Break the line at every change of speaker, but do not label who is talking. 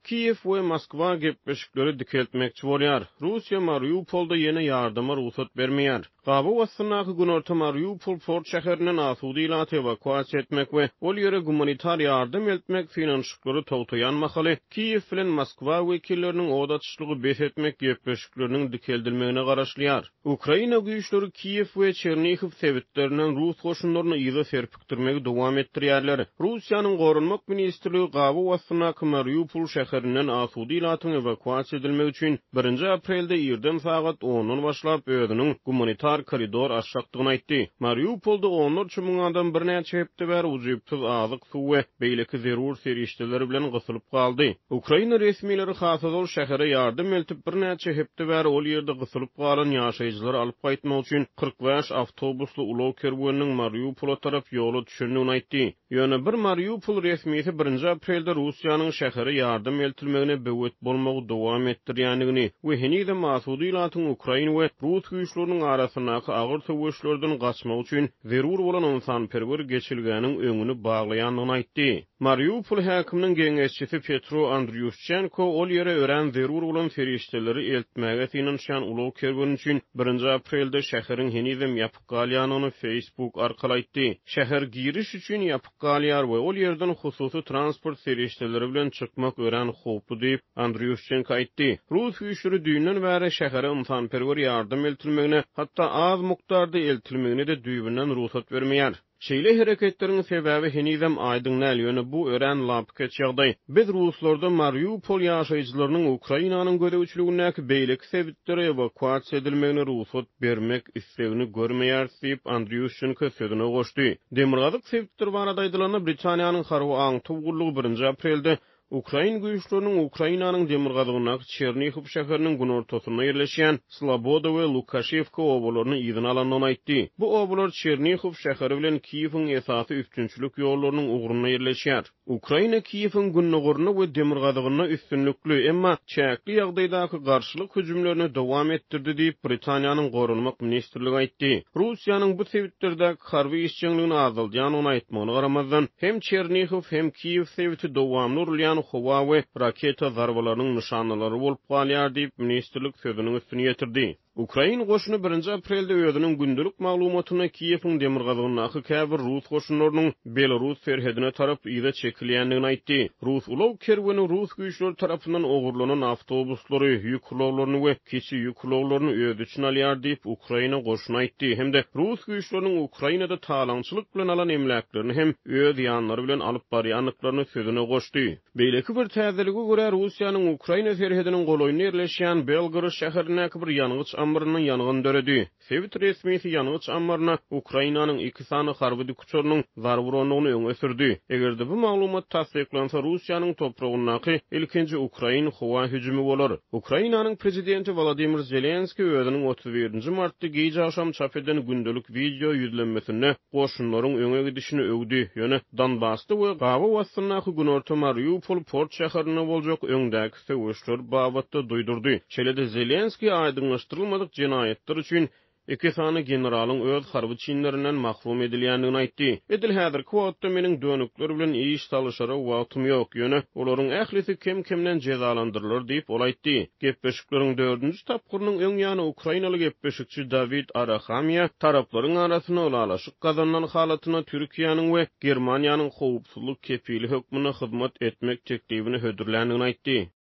Kiýew we Moskwa gepleşikleri dikeltmekçi bolýar. Russiýa Mariupolda ýene ýardama rugsat bermeýär. Gabaw astyndaky günorta Mariupol port şäherinden asuda ilaty ewakuasiýa etmek we ol ýere gumanitar ýardam eltmek synanyşyklary togtaýan mahaly, Kiýew bilen Moskwa wekilleriniň od açyşlygy bes etmek gepleşikleriniň dikeldilmegine garaşylýar. Ukraina güýçleri Kiýew we Çernihiw sebitlerinden rus goşunlaryny yza serpikdirmegi dowam etdirýärler. Russiýanyň Goranmak ministrligi gabaw astyndaky Mariupol şäherinden asuda ilatyň ewakuasiýa edilmegi üçin birinji aprelde irden sagat ondan başlap özüniň gumanitar koridor açjakdygyny aýtdy. Mariupolda onlarça müň adam birnäçe hepde bäri ujypsyz azyk, suw we beýleki zerur serişdeler bilen gysylyp galdy. Ukraina resmileri has ozal şähere ýardam eltip, birnäçe hepde bäri ol ýerde gysylyp galan ýaşaýjylary alyp gaýtmak üçin 45 awtobusly ulag kerweniniň Mariupola tarap ýola düşendigini aýtdy. Ýöne bir Mariupol resmisi birinji aprelde Russiýanyň şähere ýardam eltilmegine böwet bolmagy dowam etdirýändigini we henizem asuda ilatyň ukrain we rus güýçleriniň arasyndaky agyr söweşlerden gaçmagy üçin zerur bolan ynsanperwer geçelgäniň öňüni baglaýandygyny aýtdy. Mariupol häkiminiň geňeşçisi Petro Andrýuşçenko ol ýere örän zerur bolan serişdeleri eltmäge synanyşýan ulag kerweni üçin birinji aprelde şäheriň henizem ýapyk galýandygyny Facebook arkaly aýtdy. Şäher giriş üçin ýapyk galýar we ol ýerden hususy transport serişdeleri bilen çykmak örän howply diýip, Andrýuşçenko aýtdy. Rus güýçleri düýnden bäri şähere ynsanperwer ýardam eltilmegine, hatda az mukdarda eltilmegine-de düýbünden rugsat bermeýär. Şeýle hereketleriň sebäbi henizem aýdyň däl, ýöne bu örän lapykeç ýagdaý. Biz ruslarda Mariupol ýaşaýjylarynyň Ukrainanyň gözegçiligindäki beýleki sebitlere ewakuasiýa edilmegine rugsat bermek islegini görmeýäris diýip, Andrýuşçenko sözüne goşdy. Demirgazyk sebitler barada aýdylanda, Britaniýanyň harby aňtaw gullugy birinji aprelde Ukrain güýçleriniň Ukrainanyň demirgazygyndaky Çernihiw şäheriniň günortasynda ýerleşýän Sloboda we Lukaşewka obalaryny yzyna alandygyny aýtdy. Bu obalar Çernihiw şäheri bilen Kiýewiň esasy üpjünçilik ýollarynyň ugrunda ýerleşýär. Ukraina Kiýewiň gündogarynda we demirgazygynda üstünlikli, emma çäkli ýagdaýdaky garşylyk hüjümlerini dowam etdirdi diýip, Britaniýanyň Goranmak ministrligi aýtdy. Russiýanyň bu sebitlerdäki harby işjeňligini azaldýandygyny aýtmagyna garamazdan, hem Çernihiw, hem Kiýew sebiti dowamly urulýan howa we raketa zarbalarynyň nyşanalary bolup galýar diýip, ministrlik sözüniň üstüni ýetirdi. Ukrain goşuny birinji aprelde özüniň gündelik maglumatynda Kiýewiň demirgazygyndaky käbir rus goşunlarynyň belarus serhedine tarap yza çekilýändigini aýtdy. Rus ulag kerweni rus güýçleri tarapyndan ogurlanan awtobuslary, ýük ulaglaryny we kiçi ýük ulaglaryny öz içine alýar diýip, Ukraina goşuny aýtdy hem-de rus güýçleriniň Ukrainada talaňçylyk bilen alan emläklerini hem öz ýanlary bilen alyp barýandyklaryny sözüne goşdy. Beýleki bir täzelige görä, Russiýanyň Ukraina serhediniň golaýynda ýerleşýän Belgorod şäherindäki bir ýangyç ammarynda ýangyn döredi. Sebit resmisi ýangyç ammaryna Ukrainanyň iki sany harby dikuçarynyň zarba urandygyny öňe sürdi. Eger-de bu maglumat tassyklansa, Russiýanyň topragyndaky ilkinji ukrain howa hüjümi bolar. Ukrainanyň prezidenti Wolodymyr Zelenskiý özüniň 31 nji martda gij agşam çap eden gündelik wideo ýüzlenmesinde goşunlaryň öňe gidişini öwdi, ýöne Donbasda we gabaw astyndaky günorta Mariupol port şäherinde boljak öňdäki söweşler babatda duýdurdy. Şeýle-de Zelenskiý aýdyňlaşdyrylmadyk jenaýatlar üçin iki sany generalyň öz harby çinlerinden mahrum edilýändigini aýtdy. Edil häzirki wagtda meniň dönükler bilen iş salyşara wagtym ýok, ýöne olaryň ählisi kem-kemden jezalandyrylar diýip, ol aýtdy. Gepleşikleriň dördünji tapgyrynyň öň ýany ukrainaly gepleşikçi Dawid Arahamiýa taraplaryň arasynda ylalaşyk gazanylan halatynda Türkiýäniň we Germaniýanyň howpsuzlyk kepili hökmünde hyzmat etmek teklibini hödürländigini aýtdy.